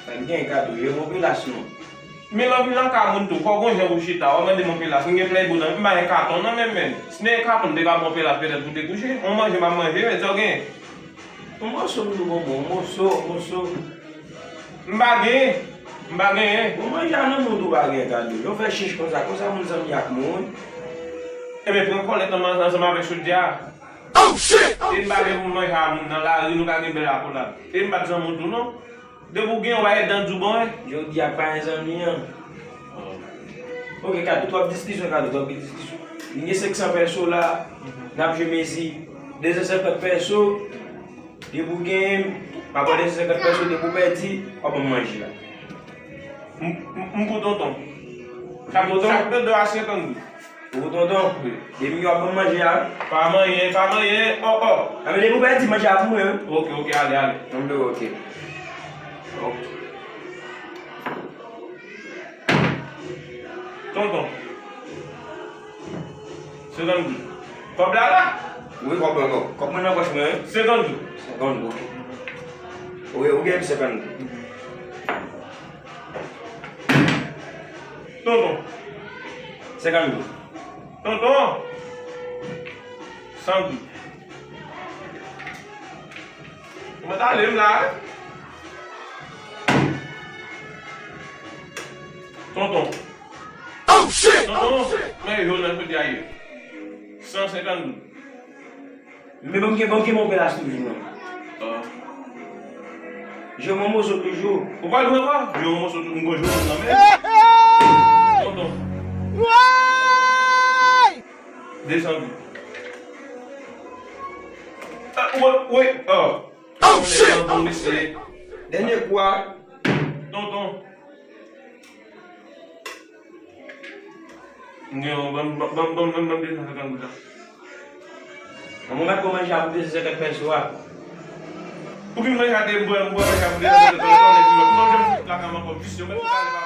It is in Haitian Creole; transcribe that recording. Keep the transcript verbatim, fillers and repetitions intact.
Sa gen Kado, yo mwen pelas non. Men lè w vin nan kay moun tou, fò w gon jan pou chita, w ap mande mwen pelas, m gen plèybo nan, m pa gen katon nan men m menm. Si m te gen katon, m te ka ba w pelas petèt pou w te kouche. On manje m ap manje, men sa w gen. On moso m tou bon, bon, on moso, on moso. M pa gen, m pa genyen. Bon, manje a nan moun tou pa gen Kado. Yo fè chich konsa, konsa moun zanmi ak moun. Ebyen, pran kòlèt ansanm avèk chodyè a. E m pa gen pou manje a moun nan lari, nou ka gen bèl akolad. E m pa t zanmi w tou non. Depi w gen, w pa gen dan di w bon, wi. Jodi a pa gen zanmi an. Ok, Kado, twòp diskisyon, Kado, twòp diskisyon. M gen senk san pèso la, n ap jwe mezi, de san senkant pèso, depi w genyen, m ap ba w de san senkant pèso, depi w pèdi, w ap ban m manje la. M, m, m pou tonton. Chak, tonton? Chak de de a senkant goud. Ou tonton? Wi. Depi w ap ban m manje a. Pa manyen, pa manyen, oh, oh. Anben depi w pèdi manje a pou mwen, wi. Ok, ok, ale, ale. Anben ok. Ok. Tonton. Senkant goud. Kòb la la? Wi, kòb la, kòb. Kòb mwen nan pòch mwen, wi. Senkant goud. Senkant goud. Wi, ou gen senkant goud. Tonton. Senkant goud. Tonton. San goud. Mwen t ale m la, wi. Tonton. Oh, shit! Tonton, men jònèl kote a ye. San senkant goud. Men ban m ke, ban m ke mon pelas toujou non. Ah. Jwe mon moso toujou. Ou pral jwe ankò? Jwe yon moso tou, m gon jwe nan men. Tonton. Woy! De san goud. Ah, wi, wi, oh. Oh, shit! Tonton, mesye. Dènye kou a. Tonton. M gen yon, ban m, ban m, ban m, ban m, ban m de san senkant goud la. Mwen mèt pran manje a pou de san senkant pèso a. Pou ki manje a te, m pran, m pran manje a pou de san senkant pèso a, nèg ki mwen. Pou mwen janm fout lakay mwen ankò, visye, mwen fout ale pa